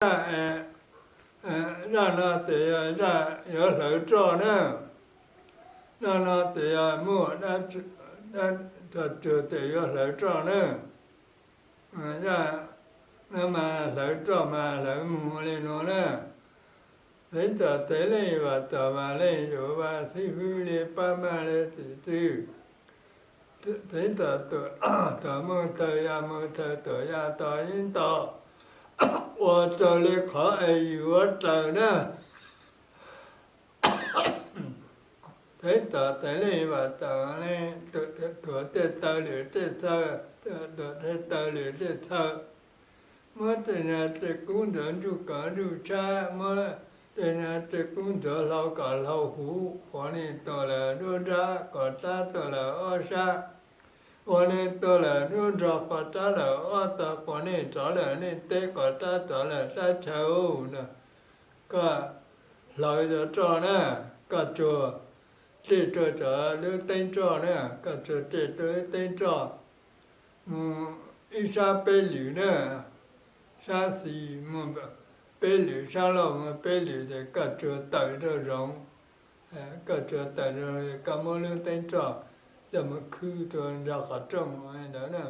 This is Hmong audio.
Zaj, zaj no tes yog zaj yuav hlawv roj na. Zaj no tes yog muaj dab tsuag tes yuav hlawv roj na. Zaj no mas hlawv roj mas hlawv mus li no na. Teev tom teev leej vam tom mas leej yuav vas xib fwb li pab maj li tim txwj. Teev tom, tom mus tawm ya mus tawm tom ya tom yeeb tom, ua raws li qhov es yuav raws na. Teev tom teev leej vam tom, tuam tej taw lwm tej txhaw, tuam tej taw lwm tej txhaw. Muab tej nag tej kub ntxuav ntsuj kom ntsuj tshab, muab tej nag tej kub ntxuav hlau kom hlau huv, quav nej tuaj lawm duab nrab, quav rab tuaj lawm ob sab, quav nej tuaj lawm duab nrog, quav rab lawm ob tog, quav nej rov lawm nej teb, quav rab rov lawm rab chaw no. Koj hlawv cov roj na, koj tsuag dej rau cov lub teeb roj na, koj tsuag dej rau lub teeb roj. Mus ib sab peb lwm na, sab xis mus peb lwm, sab laug mus peb lwm ces koj tsuag tawm rau zoov, koj tsuag tawm rau, koj muab lub teeb roj coj mus khwb rau nrog qhov rooj li ntawd na.